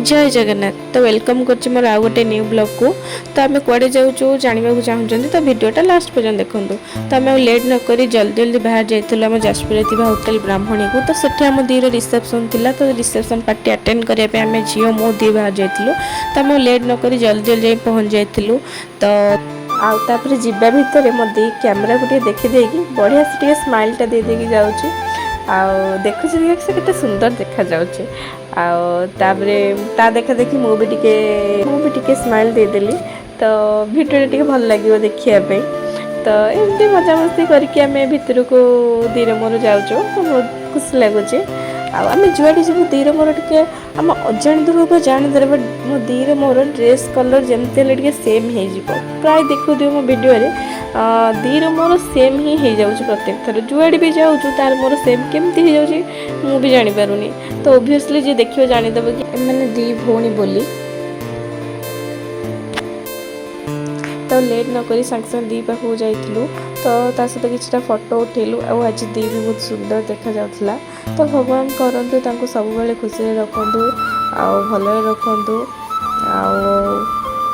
ଜୟ ଜଗନ୍ନାଥ। ତ welcome କରୁଛି ମୋର ଆଉ ଗୋଟେ ନ୍ୟୁ ବ୍ଲଗ୍କୁ। ତ ଆମେ କୁଆଡ଼େ ଯାଉଛୁ ଜାଣିବାକୁ ଚାହୁଁଛନ୍ତି, ତ ଭିଡ଼ିଓଟା ଲାଷ୍ଟ ପର୍ଯ୍ୟନ୍ତ ଦେଖନ୍ତୁ। ତ ଆମେ ଆଉ ଲେଟ୍ ନକରି ଜଲ୍ଦି ଜଲ୍ଦି ବାହାରି ଯାଇଥିଲୁ ଆମ ଯାଜପୁରରେ ଥିବା ହୋଟେଲ ବ୍ରାହ୍ମଣୀକୁ। ତ ସେଠି ଆମ ଦିର ରିସେପସନ୍ ଥିଲା। ତ ରିସେପସନ୍ ପାର୍ଟି ଆଟେଣ୍ଡ କରିବା ପାଇଁ ଆମେ ଝିଅ ମୁଁ ଦି ବାହାରି ଯାଇଥିଲୁ। ତ ଆମେ ଆଉ ଲେଟ୍ ନକରି ଜଲ୍ଦି ଜଲ୍ଦି ଯାଇ ପହଞ୍ଚି ଯାଇଥିଲୁ। ତ ଆଉ ତାପରେ ଯିବା ଭିତରେ ମୋ ଦି କ୍ୟାମେରାକୁ ଟିକେ ଦେଖିଦେଇକି ବଢ଼ିଆ ସେ ଟିକେ ସ୍ମାଇଲ୍ଟା ଦେଇଦେଇକି ଯାଉଛି ଆଉ ଦେଖୁଛି ସେ କେତେ ସୁନ୍ଦର ଦେଖାଯାଉଛି। ଆଉ ତାପରେ ତା ଦେଖା ଦେଖି ମୁଁ ବି ଟିକେ ସ୍ମାଇଲ୍ ଦେଇଦେଲି। ତ ଭିଡ଼ିଓଟା ଟିକେ ଭଲ ଲାଗିବ ଦେଖିବା ପାଇଁ। ତ ଏମିତି ମଜାମସ୍ତି କରିକି ଆମେ ଭିତରକୁ ଦିର ମୋର ଯାଉଛୁ, ତ ବହୁତ ଖୁସି ଲାଗୁଛି। ଆଉ ଆମେ ଯୁଆଡ଼େ ଯିବୁ, ଦିର ମୋର ଟିକେ ଆମ ଅଜାଣତରେ ହଉ ବା ଜାଣତରେ, ବଟ୍ ମୋ ଦିର ମୋର ଡ୍ରେସ୍ କଲର୍ ଯେମିତି ହେଲେ ଟିକେ ସେମ୍ ହେଇଯିବ। ପ୍ରାୟ ଦେଖୁଥିବ ମୋ ଭିଡ଼ିଓରେ, ଦିର ମୋର ସେମ୍ ହିଁ ହେଇଯାଉଛି ପ୍ରତ୍ୟେକ ଥର। ଯୁଆଡ଼େ ବି ଯାଉଛୁ, ତାର ମୋର ସେମ୍ କେମିତି ହେଇଯାଉଛି ମୁଁ ବି ଜାଣିପାରୁନି। ତ ଓଭିୟସଲି ଯିଏ ଦେଖିବ ଜାଣିଦେବ କି ଏମାନେ ଦୁଇ ଭଉଣୀ ବୋଲି। ତ ଲେଟ୍ ନକରି ସାଙ୍ଗେ ସାଙ୍ଗେ ଦି ପାଖକୁ ଯାଇଥିଲୁ। ତ ତା ସହିତ କିଛିଟା ଫଟୋ ଉଠେଇଲୁ। ଆଉ ଆଜି ଦି ବି ବହୁତ ସୁନ୍ଦର ଦେଖାଯାଉଥିଲା। ତ ଭଗବାନ କରନ୍ତୁ ତାଙ୍କୁ ସବୁବେଳେ ଖୁସିରେ ରଖନ୍ତୁ ଆଉ ଭଲରେ ରଖନ୍ତୁ। ଆଉ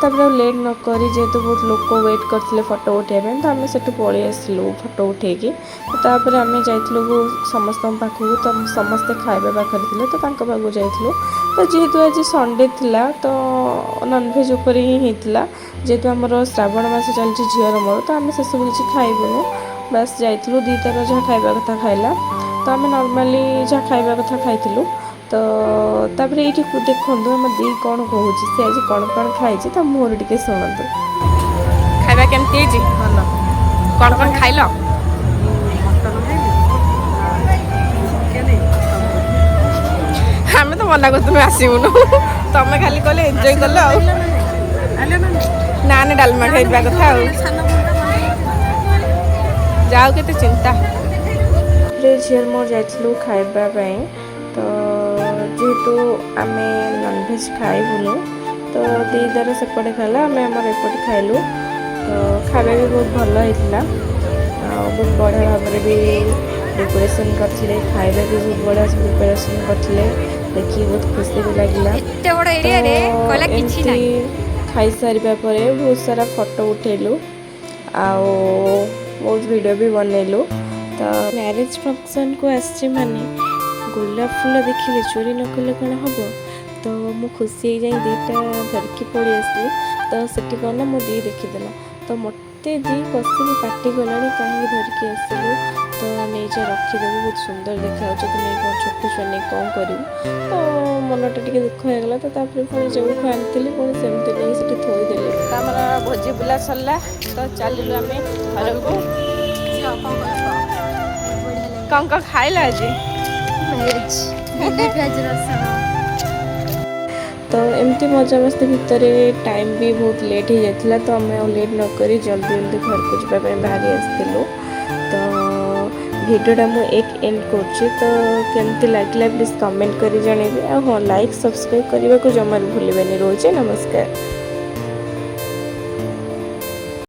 ତାପରେ ଆଉ ଲେଟ୍ ନକରି, ଯେହେତୁ ବହୁତ ଲୋକ ୱେଟ୍ କରିଥିଲେ ଫଟୋ ଉଠାଇବା ପାଇଁ, ତ ଆମେ ସେଠୁ ପଳେଇ ଆସିଲୁ ଫଟୋ ଉଠେଇକି। ତ ତାପରେ ଆମେ ଯାଇଥିଲୁ ସମସ୍ତଙ୍କ ପାଖକୁ। ତ ସମସ୍ତେ ଖାଇବା ପାଖରେ ଥିଲେ, ତ ତାଙ୍କ ପାଖକୁ ଯାଇଥିଲୁ। ତ ଯେହେତୁ ଆଜି ସଣ୍ଡେ ଥିଲା, ତ ନନଭେଜ୍ ଉପରେ ହିଁ ହେଇଥିଲା। ଯେହେତୁ ଆମର ଶ୍ରାବଣ ମାସ ଚାଲିଛି ଝିଅର ମୋର, ତ ଆମେ ସେସବୁ କିଛି ଖାଇବୁନୁ। ବାସ୍ ଯାଇଥିଲୁ, ଦି ତାର ଯାହା ଖାଇବା କଥା ଖାଇଲା, ତ ଆମେ ନର୍ମାଲି ଯାହା ଖାଇବା କଥା ଖାଇଥିଲୁ। ତ ତାପରେ ଏଇଠି ଦେଖନ୍ତୁ ଆମ ଦି କ'ଣ କହୁଛି, ସେ ଆଜି କ'ଣ କ'ଣ ଖାଇଛି, ତା ମୁହଁରୁ ଟିକେ ଶୁଣନ୍ତୁ। ଖାଇବା କେମିତି ହେଇଛି? ଭଲ। କ'ଣ କ'ଣ ଖାଇଲ? ମଟନ ଖାଇଲି, ଚିକେନ। ଆମେ ତ ମନା କରୁଥିଲୁ ଆସିବୁନୁ, ତମେ ଖାଲି କହିଲେ ଏନ୍ଜୟ କଲ। ଆଉ ନା ନା, ଡାଲମା ଖାଇବା କଥା ଆଉ ଯାଉ କେତେ ଚିନ୍ତା। ଝିଅର ମୋର ଯାଇଥିଲୁ ଖାଇବା ପାଇଁ। ତ ଯେହେତୁ ଆମେ ନନଭେଜ୍ ଖାଇବୁନୁ, ତ ଦି ତାର ସେପଟେ ଖାଇଲା, ଆମେ ଆମର ଏପଟେ ଖାଇଲୁ। ତ ଖାଇବା ବି ବହୁତ ଭଲ ହେଇଥିଲା ଆଉ ବହୁତ ବଢ଼ିଆ ଭାବରେ ବି ଡେକୋରେସନ୍ କରିଥିଲେ। ଖାଇବା ବି ବହୁତ ବଢ଼ିଆ ପ୍ରିପାରେସନ୍ କରିଥିଲେ, ଦେଖିକି ବହୁତ ଖୁସି ବି ଲାଗିଲା। ଏତେ ବଡ଼ ଏରିଆରେ କହିଲା କିଛି ଏମିତି ନାହିଁ। ଖାଇସାରିବା ପରେ ବହୁତ ସାରା ଫଟୋ ଉଠେଇଲୁ ଆଉ ବହୁତ ଭିଡ଼ିଓ ବି ବନେଇଲୁ। ତ ମ୍ୟାରେଜ୍ ଫଙ୍କସନ୍କୁ ଆସିଛି ମାନେ ଗୋଲାପ ଫୁଲ ଦେଖିଲେ ଚୋରି ନ କଲେ କ'ଣ ହେବ? ତ ମୁଁ ଖୁସି ହେଇଯାଇ ଦୁଇଟା ଧରିକି ପଳେଇ ଆସିଲି। ତ ସେଠି କ'ଣ ନା ମୋ ଦି ଦେଖିଦେଲା। ତ ମୋତେ ଦି କଷିକି ପାଟି କଲାଣି, କାହିଁକି ଧରିକି ଆସିଲୁ, ତ ନେଇଯା ରଖିଦେବୁ, ବହୁତ ସୁନ୍ଦର ଦେଖାଯାଉଛି, ତୁ ନେଇ କ'ଣ ଛୋଟ ଛୁଆ ନେଇ କ'ଣ କରିବୁ? ତ ମନଟା ଟିକେ ଦୁଃଖ ହେଇଗଲା। ତ ତାପରେ ପୁଣି ଯେଉଁଠୁ ଆଣିଥିଲି ପୁଣି ସେମିତି ନେଇ ସେଠି ଥୋଇଦେଲି। ତ ଆମର ଭୋଜି ବୁଲା ସରିଲା, ତ ଚାଲିଲୁ ଆମେ ଘରକୁ। କ'ଣ କ'ଣ ଖାଇଲା ଆଜି? ଭେଜ୍, ବିନା ପିଆଜ ରସୁଣ। ତ ଏମିତି ମଜାମସ୍ତି ଭିତରେ ଟାଇମ୍ ବି ବହୁତ ଲେଟ୍ ହେଇଯାଇଥିଲା। ତ ଆମେ ଆଉ ଲେଟ୍ ନକରି ଜଲ୍ଦି ଜଲ୍ଦି ଘରକୁ ଯିବା ପାଇଁ ବାହାରି ଆସିଥିଲୁ। ତ ଭିଡ଼ିଓଟା ମୁଁ ଏକ ଏଣ୍ଡ କରୁଛି। ତ କେମିତି ଲାଗିଲା ପ୍ଲିଜ୍ କମେଣ୍ଟ କରି ଜଣେଇବେ। ଆଉ ହଁ, ଲାଇକ୍ ସବସ୍କ୍ରାଇବ୍ କରିବାକୁ ଜମାରୁ ଭୁଲିବେନି। ରହୁଛି, ନମସ୍କାର।